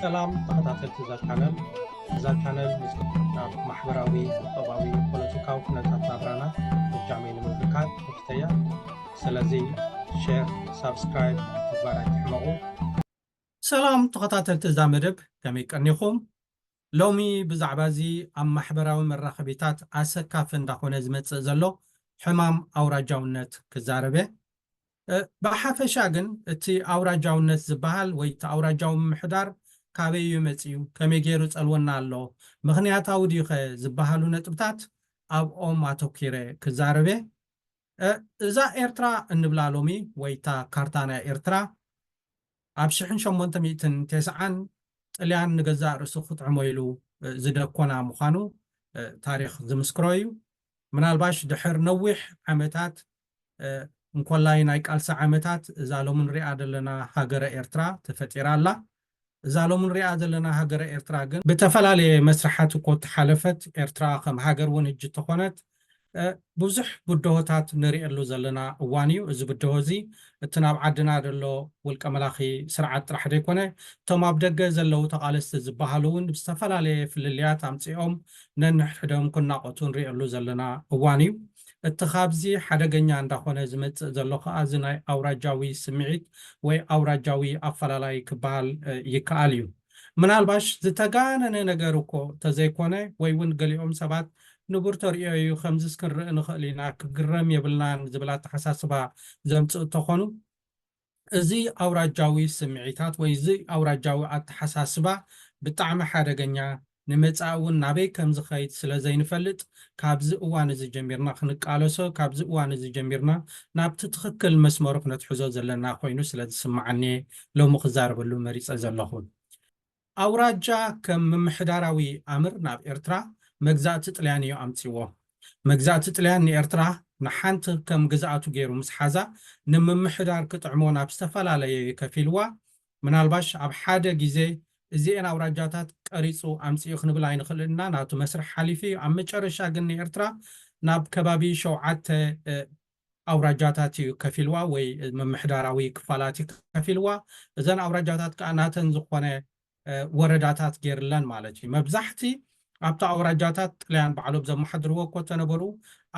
ሰላም ተኸታተልቲ እዛ ቻነል። እዛ ቻነል ምስ ኣብ ማሕበራዊ፣ ቁጠባዊ፣ ፖለቲካዊ ኩነታት ናብራና ፍጃመይ ንምምልካት ተፍተያ። ስለዚ ሼር፣ ሳብስክራይብ ምግባር ኣይትሕመቑ። ሰላም ተኸታተልቲ እዛ መደብ፣ ከመይ ቀኒኹም? ሎሚ ብዛዕባ እዚ ኣብ ማሕበራዊ መራኸቢታት ኣሰካፊ እንዳኾነ ዝመጽእ ዘሎ ሕማም ኣውራጃውነት ክዛረበ። እ፣ ብሓፈሻ ግን እቲ ኣውራጃውነት ዝበሃል ወይ እቲ ኣውራጃዊ ምምሕዳር ካበይ እዩ መጺኡ? ከመይ ገይሩ ጸልወና ኣሎ? ምኽንያታዊ ድዩ ኸ ዝበሃሉ ነጥብታት ኣብኦም ኣተኲረ ክዛረበ። እ፣ እዛ ኤርትራ እንብላ ሎሚ ወይ እታ ካርታ ናይ ኤርትራ ኣብ ሽሕን ሸሞንተ ሚእትን ተስዓን ጥልያን ንገዛእ ርእሱ ክጥዕሞ ኢሉ፣ እ፣ ዝደኮና ምዃኑ፣ እ፣ ታሪኽ ዝምስክሮ እዩ። ምናልባሽ ድሕር ነዊሕ ዓመታት፣ እ፣ እንኮላይ ናይ ቃልሲ ዓመታት እዛ ሎሚ ንሪኣ ዘለና ሃገረ ኤርትራ ተፈጢራ ኣላ። እዛ ሎሚ ንሪኣ ዘለና ሃገረ ኤርትራ ግን ብተፈላለየ መስርሓት እኮ ተሓለፈት። ኤርትራ ከም ሃገር እውን ሕጂ ተኾነት፣ እ፣ ብዙሕ ብድሆታት ንሪኤሉ ዘለና እዋን እዩ። እዚ ብድሆ እዚ እቲ ናብ ዓድና ዘሎ ውልቀ መላኺ ስርዓት ጥራሕ ዘይኮነ፣ እቶም ኣብ ደገ ዘለዉ ተቓለስቲ ዝበሃሉ እውን ብዝተፈላለየ ፍልልያት ኣምጺኦም ነንሕድሕዶም ክናቖቱ ንሪኤሉ ዘለና እዋን እዩ። እቲ ካብዚ ሓደገኛ እንዳኾነ ዝመጽእ ዘሎ ከኣ እዚ ናይ ኣውራጃዊ ስምዒት ወይ ኣውራጃዊ ኣፈላላይ ክበሃል፣ እ፣ ይከኣል እዩ። ምናልባሽ ዝተጋነነ ነገር እኮ ተዘይኮነ ወይ እውን ገሊኦም ሰባት ንቡር ተርእዮ እዩ፣ ከምዚስ ክንርኢ ንኽእል ኢና፣ ክግረም የብልናን ዝብል ኣተሓሳስባ ዘምጽእ እንተኾኑ፣ እዚ ኣውራጃዊ ስምዒታት ወይ እዚ ኣውራጃዊ ኣተሓሳስባ ብጣዕሚ ሓደገኛ፣ ንመጻኢ እውን ናበይ ከም ዝኸይድ ስለ ዘይንፈልጥ፣ ካብዚ እዋን እዚ ጀሚርና ክንቃለሶ፣ ካብዚ እዋን እዚ ጀሚርና ናብቲ ትኽክል መስመሩ ክነትሕዞ ዘለና ኮይኑ ስለ ዝስምዓኒ እየ ሎሚ ክዛረበሉ መሪጸ ዘለኹ። ኣውራጃ ከም ምምሕዳራዊ ኣምር ናብ ኤርትራ መግዛእቲ ጥልያን እዩ ኣምጺዎ። መግዛእቲ ጥልያን ንኤርትራ ንሓንቲ ከም ግዝኣቱ ገይሩ ምስ ሓዛ፣ ንምምሕዳር ክጥዕሞ ናብ ዝተፈላለየ ከፊልዋ። ምናልባሽ ኣብ ሓደ ግዜ እዚኤን ኣውራጃታት ቀሪጹ ኣምጺኡ ክንብል ኣይንኽእልን ኢና፣ ናቱ መስርሕ ሓሊፉ እዩ። ኣብ መጨረሻ ግን ንኤርትራ ናብ ከባቢ ሸውዓተ፣ እ፣ ኣውራጃታት እዩ ከፊልዋ ወይ ምምሕዳራዊ ክፋላት እዩ ከፊልዋ። እዘን ኣውራጃታት ከኣ ናተን ዝኾነ፣ እ፣ ወረዳታት ገይርለን ማለት እዩ። መብዛሕቲ ኣብቲ ኣውራጃታት ጥልያን ባዕሎም ዘመሓድርዎ እኮ ተነበሩ፣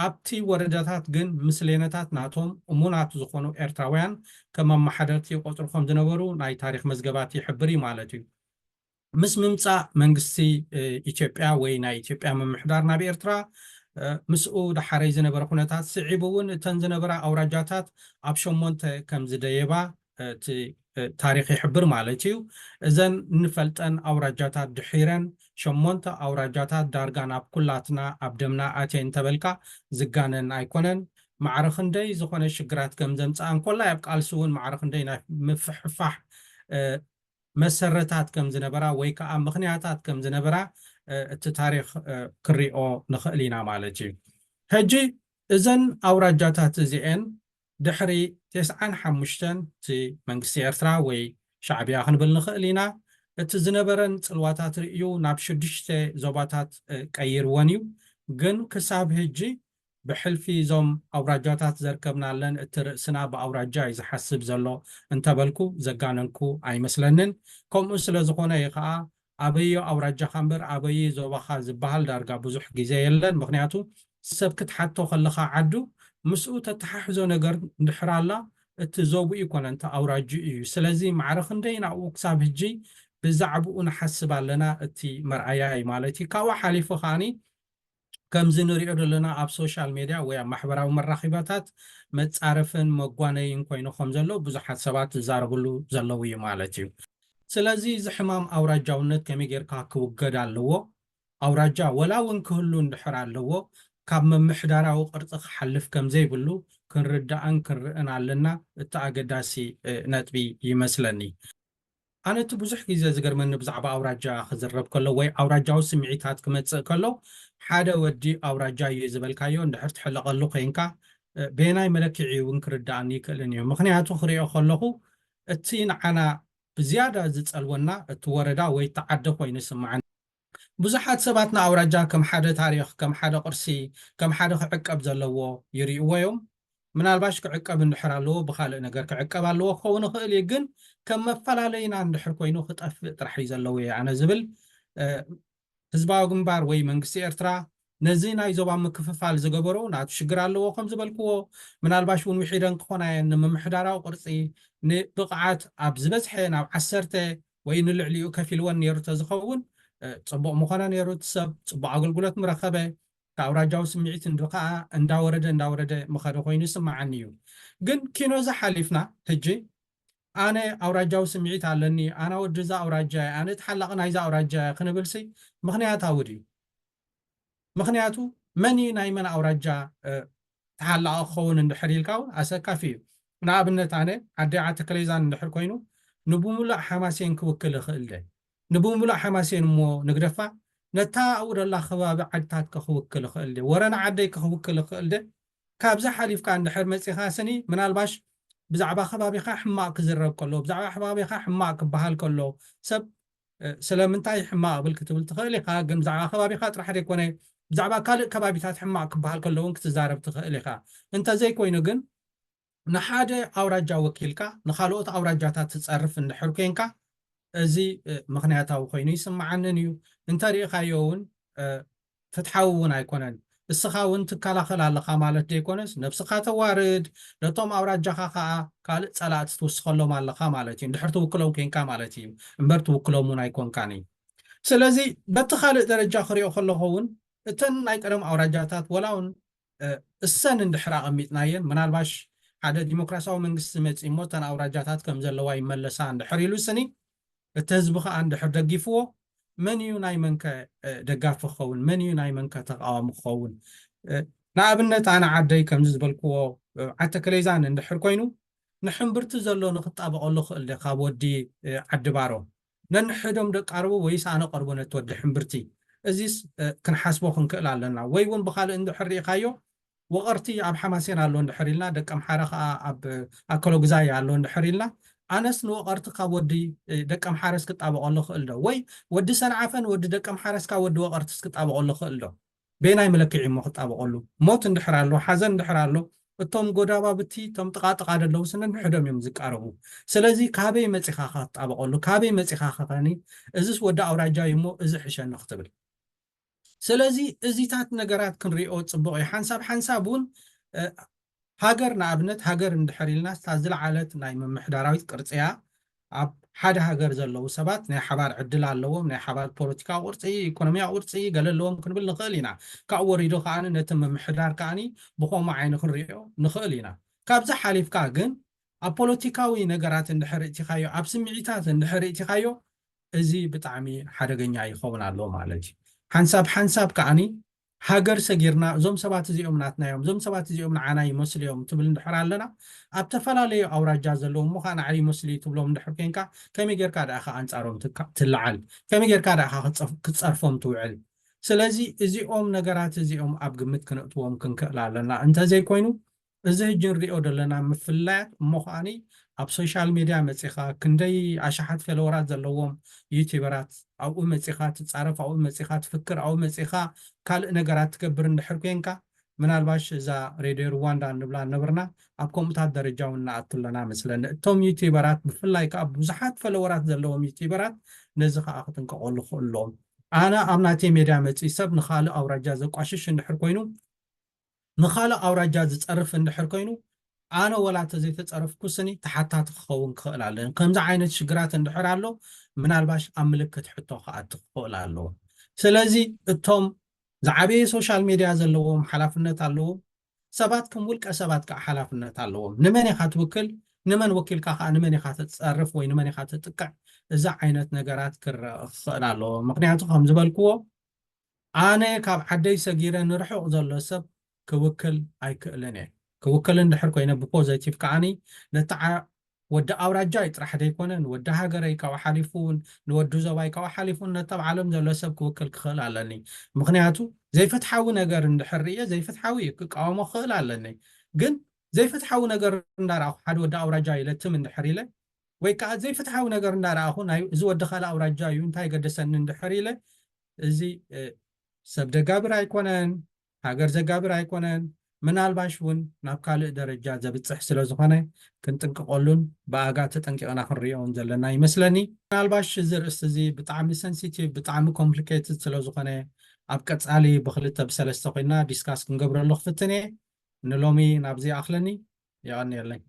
ኣብቲ ወረዳታት ግን ምስሌነታት ናቶም እሙናት ዝኾኑ ኤርትራውያን ከም ኣመሓደርቲ ይቆጽሩ ከም ዝነበሩ ናይ ታሪኽ መዝገባት ይሕብር እዩ ማለት እዩ። ምስ ምምጻእ መንግስቲ፣ እ፣ ኢትዮጵያ ወይ ናይ ኢትዮጵያ ምምሕዳር ናብ ኤርትራ፣ እ፣ ምስኡ ዳሓረይ ዝነበረ ኩነታት ስዒቡ እውን እተን ዝነበራ ኣውራጃታት ኣብ ሸሞንተ ከም ዝደየባ፣ እ፣ እቲ፣ እ፣ ታሪኽ ይሕብር ማለት እዩ። እዘን እንፈልጠን ኣውራጃታት ድሒረን ሸሞንተ ኣውራጃታት ዳርጋ ናብ ኩላትና ኣብ ደምና ኣትየን እንተበልካ ዝጋነን ኣይኮነን። ማዕረ ክንደይ ዝኾነ ሽግራት ከም ዘምጽኣ እንኮላይ ኣብ ቃልሲ እውን ማዕረ ክንደይ ናይ ምፍሕፋሕ፣ እ፣ መሰረታት ከም ዝነበራ ወይ ከዓ ምኽንያታት ከም ዝነበራ፣ እ፣ እቲ ታሪኽ፣ እ፣ ክሪኦ ንኽእል ኢና ማለት እዩ። ሕጂ እዘን ኣውራጃታት እዚኤን ድሕሪ ተስዓን ሓሙሽተን እቲ መንግስቲ ኤርትራ ወይ ሻዕብያ ክንብል ንኽእል ኢና፣ እቲ ዝነበረን ጽልዋታት ርእዩ ናብ ሽዱሽተ ዞባታት፣ እ፣ ቀይርወን እዩ። ግን ክሳብ ሕጂ ብሕልፊ እዞም ኣውራጃታት ዘርከብናለን እቲ ርእስና ብኣውራጃ እዩ ዝሓስብ ዘሎ እንተበልኩ ዘጋነንኩ ኣይመስለንን። ከምኡ ስለ ዝኾነ እዩ ኸዓ ኣበዮ ኣውራጃኻ እምበር ኣበይ ዞባኻ ዝበሃል ዳርጋ ብዙሕ ግዜ የለን። ምኽንያቱ ሰብ ክትሓቶ ከለኻ ዓዱ ምስኡ ተተሓሕዞ ነገር እንድሕር ኣላ እቲ ዞብኡ ይኮነ እንተ ኣውራጅኡ እዩ። ስለዚ ማዕረ ክንደይ ናብኡ ክሳብ ሕጂ ብዛዕብኡ ንሓስብ ኣለና፣ እቲ መርኣያ እዩ ማለት እዩ። ካብኡ ሓሊፉ ከዓኒ ከምዚ ንሪኦ ዘለና ኣብ ሶሻል ሜድያ ወይ ኣብ ማሕበራዊ መራኺባታት መጻረፍን መጓነይን ኮይኑ ከም ዘሎ ብዙሓት ሰባት ዝዛረብሉ ዘለዉ እዩ ማለት እዩ። ስለዚ እዚ ሕማም ኣውራጃውነት ከመይ ጌርካ ክውገድ ኣለዎ? ኣውራጃ ወላ እውን ክህሉ እንድሕር ኣለዎ፣ ካብ ምምሕዳራዊ ቅርጺ ክሓልፍ ከም ዘይብሉ ክንርዳእን ክንርእን ኣለና። እቲ ኣገዳሲ፣ እ፣ ነጥቢ ይመስለኒ። ኣነ እቲ ብዙሕ ግዜ ዝገርመኒ ብዛዕባ ኣውራጃ ክዝረብ ከሎ ወይ ኣውራጃዊ ስምዒታት ክመጽእ ከሎ፣ ሓደ ወዲ ኣውራጃ እዩ ዝበልካዮ እንድሕር ትሕለቐሉ ኮይንካ፣ እ፣ በየናይ መለክዒ እውን ክርዳእኒ ይክእልን እዩ። ምኽንያቱ ክሪኦ ከለኹ እቲ ንዓና ብዝያዳ ዝጸልወና እቲ ወረዳ ወይ እቲ ዓዲ ኮይኑ ይስምዓኒ። ብዙሓት ሰባት ንኣውራጃ ከም ሓደ ታሪኽ፣ ከም ሓደ ቅርሲ፣ ከም ሓደ ክዕቀብ ዘለዎ ይርእይዎ እዮም። ምናልባሽ ክዕቀብ እንድሕር ኣለዎ፣ ብኻልእ ነገር ክዕቀብ ኣለዎ ክኸውን ይኽእል እዩ። ግን ከም መፈላለይና እንድሕር ኮይኑ ክጠፍእ ጥራሕ እዩ ዘለዎ እየ ኣነ ዝብል፣ እ፣ ህዝባዊ ግንባር ወይ መንግስቲ ኤርትራ ነዚ ናይ ዞባ ምክፍፋል ዝገበሮ ናቱ ሽግር ኣለዎ ከም ዝበልክዎ፣ ምናልባሽ እውን ውሒደን ክኾና እየን ንምምሕዳራዊ ቅርጺ ንብቕዓት ኣብ ዝበዝሐ ናብ ዓሰርተ ወይ ንልዕሊኡ ከፊልወን ነይሩ ተዝኸውን፣ እ፣ ጽቡቕ ምኾነ ነይሩ። እቲ ሰብ ጽቡቕ ኣገልግሎት ምረኸበ፣ እቲ ኣውራጃዊ ስምዒት እንዲ ከኣ እንዳወረደ እንዳወረደ ምኸደ ኮይኑ ይስምዓኒ እዩ። ግን ኪኖ ዝሓሊፍና ሕጂ ኣነ ኣውራጃዊ ስምዒት ኣለኒ፣ ኣነ ወዲ እዛ ኣውራጃ እየ፣ ኣነ ተሓላቒ ናይዛ ኣውራጃ እየ ክንብልሲ ምኽንያታዊ ድዩ? ምኽንያቱ መን እዩ ናይ መን ኣውራጃ፣ እ፣ ተሓላቒ ክኸውን እንድሕር ኢልካ እውን ኣሰካፊ እዩ። ንኣብነት ኣነ ዓደይ ዓተከሌዛን እንድሕር ኮይኑ ንብምሉእ ሓማሴን ክውክል ይኽእል ደ? ንብምሉእ ሓማሴን እሞ ንግደፋ፣ ነታ ኣብኡ ደላ ከባቢ ዓድታት ከ ክውክል ይኽእል ደ? ወረና ዓደይ ከ ክውክል ይኽእል ደ? ካብዚ ሓሊፍካ እንድሕር መጺኻ ስኒ ምናልባሽ ብዛዕባ ከባቢኻ ሕማቕ ክዝረብ ከሎ፣ ብዛዕባ ከባቢኻ ሕማቕ ክበሃል ከሎ ሰብ፣ እ፣ ስለምንታይ ሕማቕ ብል ክትብል ትኽእል ኢኻ፣ ግን ብዛዕባ ከባቢኻ ጥራሕ ዘይኮነ ብዛዕባ ካልእ ከባቢታት ሕማቕ ክበሃል ከሎ እውን ክትዛረብ ትኽእል ኢኻ። እንተዘይኮይኑ ግን ንሓደ ኣውራጃ ወኪልካ ንኻልኦት ኣውራጃታት ትጸርፍ እንድሕር ኮንካ እዚ፣ እ፣ ምኽንያታዊ ኮይኑ ይስምዓንን እዩ። እንተሪእኻዮ እውን፣ እ፣ ፍትሓዊ እውን ኣይኮነን። እስኻ እውን ትከላኸል ኣለኻ ማለት ዘይኮነስ ነብስኻ ተዋርድ፣ ነቶም ኣውራጃኻ ከዓ ካልእ ጸላእቲ ትውስኸሎም ኣለኻ ማለት እዩ። እንድሕር ትውክሎም ኮንካ ማለት እዩ እምበር ትውክሎም እውን ኣይኮንካን እዩ። ስለዚ በቲ ካልእ ደረጃ ክሪኦ ከለኹ እውን እተን ናይ ቀደም ኣውራጃታት ወላ እውን፣ እ፣ እሰን እንድሕር ኣቐሚጥናየን ምናልባሽ ሓደ ዲሞክራሲያዊ መንግስቲ መፂእ እሞ እተን ኣውራጃታት ከም ዘለዋ ይመለሳ እንድሕር ኢሉ ስኒ እቲ ህዝቢ ከዓ እንድሕር ደጊፍዎ መን እዩ ናይ መንከ፣ እ፣ ደጋፊ ክኸውን? መን እዩ ናይ መንከ ተቃዋሚ ክኸውን? እ፣ ንኣብነት ኣነ ዓደይ ከምዚ ዝበልክዎ፣ እ፣ ዓተከሌዛን እንድሕር ኮይኑ ንሕምብርቲ ዘሎ ንክጣበቐሉ ክእል ደ ካብ ወዲ፣ እ፣ ዓዲ ባሮ ነንሕዶም ደቃርቡ ወይስ ኣነ ቀርቦ ነቲ ወዲ ሕምብርቲ? እዚስ፣ እ፣ ክንሓስቦ ክንክእል ኣለና። ወይ እውን ብኻልእ እንድሕር ርኢኻዮ ወቐርቲ ኣብ ሓማሴን ኣሎ እንድሕር ኢልና፣ ደቂ ኣምሓራ ከዓ ኣብ ኣከሎጉዛይ ኣሎ እንድሕር ኢልና፣ ኣነስ ንወቐርቲ ካብ ወዲ፣ እ፣ ደቂ ኣምሓረስ ክጣበቐሉ ክእል ዶ? ወይ ወዲ ሰንዓፈን ወዲ ደቂ ኣምሓረስ ካብ ወዲ ወቐርትስ ክጣበቐሉ ክእል ዶ? በየናይ መለክዒ እሞ ክጣበቐሉ? ሞት እንድሕር ኣሎ፣ ሓዘን እንድሕር ኣሎ፣ እቶም ጎዳባብቲ፣ እቶም ጥቓ ጥቓ ዘለውስ ነንሕዶም እዮም ዝቃረቡ። ስለዚ ካበይ መጺኻ ክትጣበቐሉ? ካበይ መጺኻ ከኸኒ? እዚስ ወዲ ኣውራጃ እዩ እሞ እዚ ሕሸኒ ክትብል። ስለዚ እዚታት ነገራት ክንሪኦ ጽቡቕ እዩ። ሓንሳብ ሓንሳብ እውን፣ እ፣ ሃገር ንኣብነት ሃገር እንድሕር ኢልና እታ ዝለዓለት ናይ ምምሕዳራዊት ቅርጺ እያ። ኣብ ሓደ ሃገር ዘለዉ ሰባት ናይ ሓባር ዕድል ኣለዎም፣ ናይ ሓባር ፖለቲካዊ ቅርጺ፣ ኢኮኖሚያዊ ቅርጺ ገለ ኣለዎም ክንብል ንኽእል ኢና። ካብኡ ወሪዱ ከኣ ነቲ ምምሕዳር ከኣ ብኸምኡ ዓይኒ ክንሪኦ ንኽእል ኢና። ካብዚ ሓሊፍካ ግን ኣብ ፖለቲካዊ ነገራት እንድሕር እቲኻዮ፣ ኣብ ስምዒታት እንድሕር እቲኻዮ፣ እዚ ብጣዕሚ ሓደገኛ ይኸውን ኣሎ ማለት እዩ። ሓንሳብ ሓንሳብ ከኣኒ ሃገር ሰጊርና እዞም ሰባት እዚኦም ናትና እዮም፣ እዞም ሰባት እዚኦም ንዓና ይመስሉ እዮም ትብል እንድሕር ኣለና፣ ኣብ ተፈላለዩ ኣውራጃ ዘለዉ እሞ ከዓ ንዓይ ይመስሉ እዩ ትብሎም እንድሕር ኮንካ፣ ከመይ ጌርካ ደኣ ከዓ ኣንጻሮም ትካ-፣ ትለዓል? ከመይ ጌርካ ደኣ ከዓ ክትጸፍ-፣ ክትጸርፎም ትውዕል? ስለዚ እዚኦም ነገራት እዚኦም ኣብ ግምት ክነእትዎም ክንክእል ኣለና። እንተዘይኮይኑ እዚ ሕጂ ንሪኦ ዘለና ምፍልላያት እሞ ከኣኒ ኣብ ሶሻል ሜድያ መጺኻ ክንደይ ኣሽሓት ፌሎወራት ዘለዎም ዩቲበራት ኣብኡ መጺኻ ትጻረፍ፣ ኣብኡ መጺኻ ትፍክር፣ ኣብኡ መጺኻ ካልእ ነገራት ትገብር እንድሕር ኮንካ፣ ምናልባሽ እዛ ሬድዮ ሩዋንዳ እንብላ ነበርና ኣብ ከምኡታት ደረጃ እውን ንኣቱ ኣለና መስለኒ። እቶም ዩቲበራት ብፍላይ ከዓ ብዙሓት ፌሎወራት ዘለዎም ዩቲበራት ነዚ ከዓ ክጥንቀቐሉ ክእሎም። ኣነ ኣብ ናተይ ሜድያ መጺ ሰብ ንኻልእ ኣውራጃ ዘቋሽሽ እንድሕር ኮይኑ፣ ንኻልእ ኣውራጃ ዝጸርፍ እንድሕር ኮይኑ፣ ኣነ ወላ ተዘይተጸረፍኩ ስኒ ተሓታቲ ክኸውን ክኽእል ኣለኒ። ከምዚ ዓይነት ሽግራት እንድሕር ኣሎ፣ ምናልባሽ ኣብ ምልክት ሕቶ ክኣቲ ክኽእል ኣለዎ። ስለዚ እቶም ዝዓበየ ሶሻል ሜድያ ዘለዎም ሓላፍነት ኣለዎም። ሰባት ከም ውልቀ ሰባት ከዓ ሓላፍነት ኣለዎም። ንመን ኢኻ ትውክል? ንመን ወኪልካ ከዓ ንመን ኢኻ ትጸርፍ ወይ ንመን ኢኻ ትጥቅዕ? እዚ ዓይነት ነገራት ክረአ ክኽእል ኣለዎ። ምኽንያቱ ከም ዝበልክዎ ኣነ ካብ ዓደይ ሰጊረ ንርሑቕ ዘሎ ሰብ ክውክል ኣይክእልን እየ። ክውክል እንድሕር ኮይነ ብፖዘቲቭ ከዓኒ ነቲ ዓ-፣ ወዲ ኣውራጃይ ጥራሕ ዘይኮነ ንወዲ ሃገረይ ካብኡ ሓሊፉ እውን ንወዲ ዞባይ ካብኡ ሓሊፉ እውን ነቲ ኣብ ዓለም ዘሎ ሰብ ክውክል ክኽእል ኣለኒ። ምኽንያቱ ዘይፍትሓዊ ነገር እንድሕር ርእየ ዘይፍትሓዊ እዩ ክቃወሞ ክኽእል ኣለኒ። ግን ዘይፍትሓዊ ነገር እንዳረኣኹ ሓደ ወዲ ኣውራጃ ይለትም እንድሕር ኢለ ወይ ከዓ ዘይፍትሓዊ ነገር እንዳረኣኹ ናይ እዚ ወዲ ካልእ ኣውራጃ እዩ እንታይ ገደሰኒ እንድሕር ኢለ እዚ፣ እ፣ ሰብ ደጋብር ኣይኮነን፣ ሃገር ዘጋብር ኣይኮነን፣ ምናልባሽ እውን ናብ ካልእ ደረጃ ዘብፅሕ ስለ ዝኾነ ክንጥንቀቐሉን ብኣጋ ተጠንቂቕና ክንሪኦን ዘለና ይመስለኒ። ምናልባሽ እዚ ርእስቲ እዚ ብጣዕሚ ሰንሲቲቭ፣ ብጣዕሚ ኮምፕሊኬትድ ስለ ዝኾነ ኣብ ቀፃሊ ብክልተ ብሰለስተ ኮይና ዲስካስ ክንገብረሉ ክፍትን እየ። ንሎሚ ናብዚ ኣኽለኒ። የቐንየለይ።